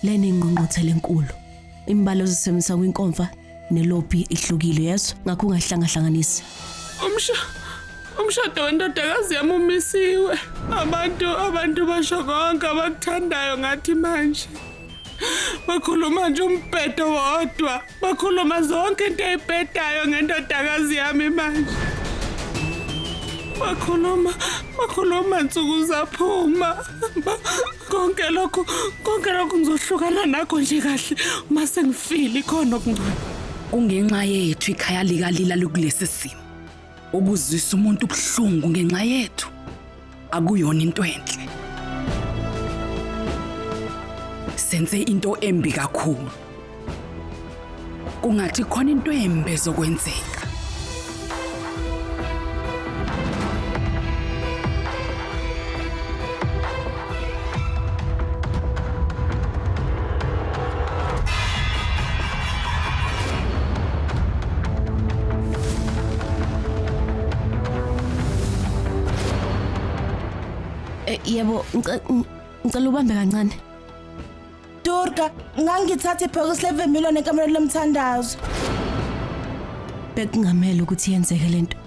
Lena ingqungquthela enkulu. Imibala ozisebenzisa kwinkomfa nelobhi ihlukile yeso, ngakho ungayihlangahlanganisi. Umsha umshado wendodakazi yami umisiwe. Abantu abantu basho konke abakuthandayo ngathi manje. Bakhuluma nje umbhedo wodwa. Bakhuluma zonke into eyibhedayo ngendodakazi yami manje. Bakhuluma bakhuluma nsuku zaphuma. Konke lokhu konke lokhu ngizohlukana nakho nje kahle uma sengifile ikhona okungcono. Kungenxa yethu ikhaya likalila likulesi simo. Ukuzwisa umuntu ubuhlungu ngenxa yethu akuyona into enhle. Senze into embi kakhulu. Kungathi khona into embi ezokwenzeka. Eh, yebo, ngicela ubambe kancane. Durga, ngangithatha ibhokisi le-vermilion ekamereni lomthandazo. Bekungamele ukuthi yenzeke lento.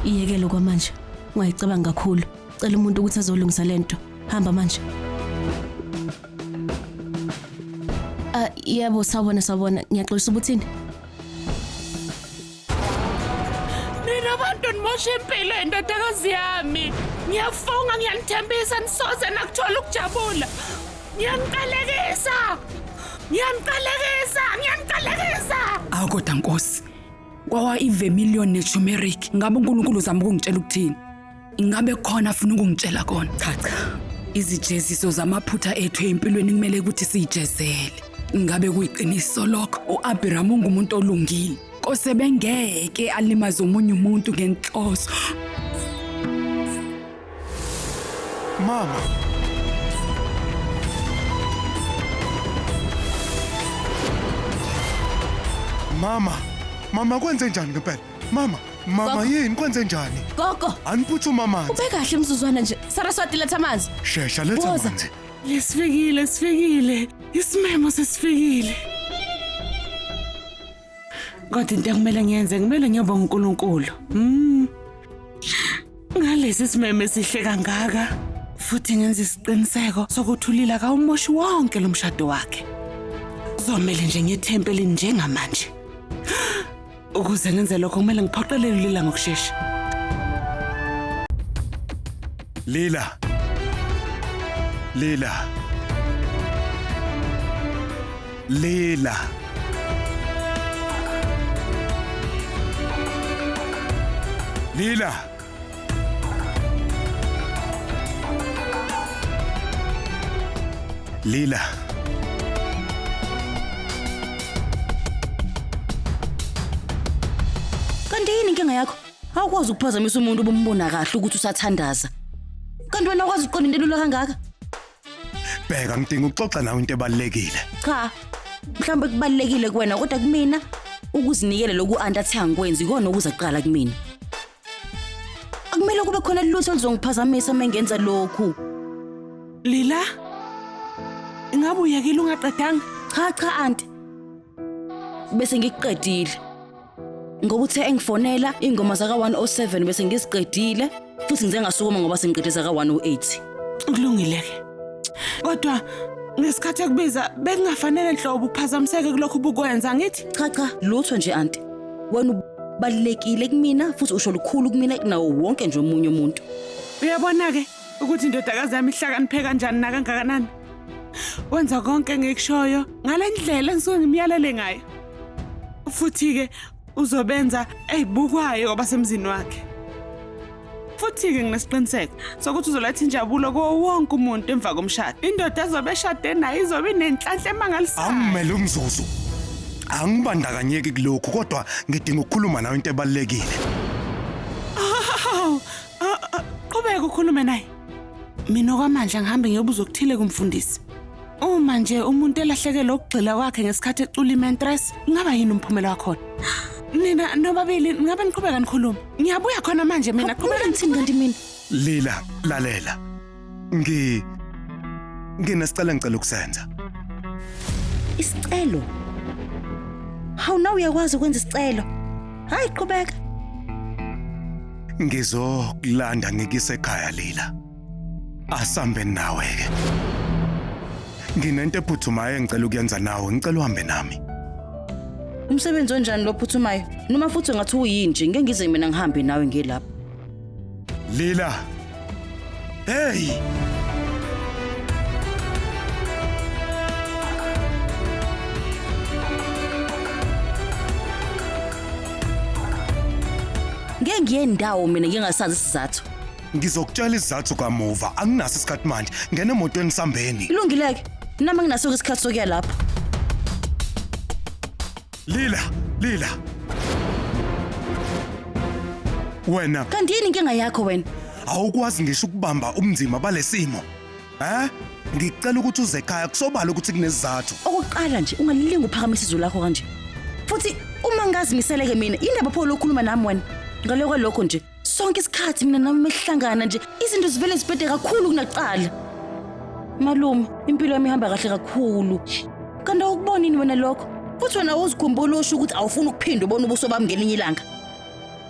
Iyekele kwamanje. Ungayicabangi kakhulu. Cela umuntu ukuthi azolungisa lento. Hamba manje. Ah, yebo, sawubona sawubona. Ngiyaxolisa ubuthini? Nina bantu nimosha impilo yendodakazi yami. Ngiyafunga ngiyanithembisa nisoze nakuthola ukujabula. Ngiyaniqalekisa. Ngiyaniqalekisa, ngiyaniqalekisa. Awu kodwa Nkosi, kwawa ivermilion neturmeric. Ngabe uNkulunkulu uzama ukungitshela ukuthini? Ingabe khona afuna ukungitshela kona? Cha cha. Izijeziso zamaphutha ethu empilweni kumele ukuthi siyijezele. Ingabe kuyiqiniso lokho? U-Abraham ungumuntu olungile. Kose bengeke alimaze omunye umuntu ngenhloso. Mama. Mama, mama kwenze njani ngempela? Mama, mama Gogo. yini kwenze njani? Gogo, Aniphuthuma amanzi. ube kahle umzuzwana nje. Saraswati letha amanzi. Shesha letha Woza. amanzi. Lesifikile, sifikile. Isimemo sesifikile. Kodwa into ekumele ngiyenze kumele ngiyobonga uNkulunkulu. Ngalesi simemo esihle kangaka futhi ngenza isiqiniseko sokuthi uLila kawumoshi wonke lo mshado wakhe. Kuzomele nje ngiye ethempelini njengamanje. Ukuze ngenze lokho kumele ngiphoqelele uLila ngokushesha. Lila. Lila. Lila. Lila. Lila. Kanti yini inkinga yakho? Awukwazi ukuphazamisa umuntu obumbona kahle ukuthi usathandaza. Kanti wena ukwazi ukuqonda into elula kangaka? Bheka ngidinga ukuxoxa nawe into ebalulekile. Cha. Mhlawumbe kubalulekile kuwena kodwa kumina ukuzinikela lokhu anti athi angikwenzi ikona okuza kuqala kumina. Akumele kube khona lutho oluzongiphazamisa uma ngenza lokhu. Lila, ingabe uyekile ungaqedanga? Cha cha anti. Bese ngikuqedile. Ngoba uthe engifonela ingoma zaka 107 bese ngiziqedile futhi ngize ngasukuma ngoba sengiqede zaka 108. Kulungile ke. Kodwa ngesikhathi ekubiza bekungafanele nhlobo uphazamiseke kulokhu ubukwenza ngithi Cha cha lutho nje anti. Wena ubalulekile kumina futhi usho lukhulu kumina kunawo wonke nje omunye umuntu. Uyabona ke ukuthi indodakazi yami ihlakaniphe kanjani nakangakanani. Wenza konke engikushoyo ngale ndlela engisuke ngimyalele ngayo. Futhi ke uzobenza eyibukwayo kwabasemzini wakhe. Futhi ke nginesiqiniseko sokuthi uzoletha injabulo kuwo wonke umuntu emva komshado. Indoda ezobe eshade naye izobe inenhlanhla emangalisayo. Awumele umzuzu. Angibandakanyeki kulokhu kodwa ngidinga ukukhuluma nawe into ebalulekile. Awu, qhubeka ukhulume naye. Mina okwamanje ngihambe ngiyobuza okuthile kumfundisi. Uma nje umuntu elahlekelwe ukugxila kwakhe ngesikhathi ecula imentress, kungaba yini umphumela wakhona? Nina nobabili ngabe niqhubeka nikhuluma. Ngiyabuya khona manje mina Qhubeka qhubeka ngithini kanti mina? Lila, lalela. Nginesicelo engicela ukusenza. Isicelo? Hawu nawe uyakwazi ukwenza isicelo. Hayi qhubeka. Ngizokulanda ngikise ekhaya Lila. Asambe nawe ke. Nginento ephuthumayo engicela ukuyenza nawe, ngicela uhambe nami. Umsebenzi onjani lo phuthumayo? Noma futhi ngathi uyinje, ngeke ngize mina ngihambe nawe ngilapha. Lila. Hey! Ngeke ngiye ndawo mina ngingasazi isizathu. Ngizokutshela isizathu kamuva, anginaso isikhathi manje. Ngena emotweni sambeni. Ilungile-ke. Nami nginaso isikhathi sokuya lapho. Lila, Lila. Wena Kanti yini inkinga yakho wena? awukwazi ngisho ukubamba ubunzima balesimo. Eh? Ngicela ukuthi uze ekhaya kusobala ukuthi kunesizathu. Okokuqala nje ungalilingi uphakamisa izwi lakho kanje. Futhi uma ngingazimiseleke mina, indaba pho lokhuluma nami wena. Ngale kwalokho nje, sonke isikhathi mina nami mehlangana nje, izinto zivele zibhede kakhulu kunakuqala. Malume, impilo yami ihamba kahle kakhulu. Kanti awukuboni yini wena lokho? Futhi wena awuzikhumbuli usho ukuthi awufuni ukuphinda ubone ubuso bami ngelinye ilanga.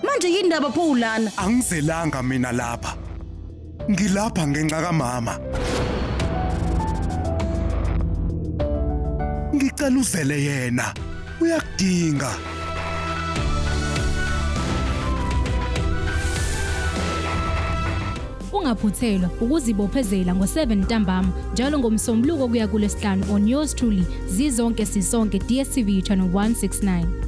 Manje yini ndaba pho ulana? Angizelanga mina lapha. Ngilapha ngenxa kamama. Ngicela uzele yena. Uyakudinga. Ungaphuthelwa ukuzibophezela ngo-7 ntambama njalo ngoMsombuluko kuya kuLwesihlanu on yours truly Zizonke Sisonke DStv channel 169.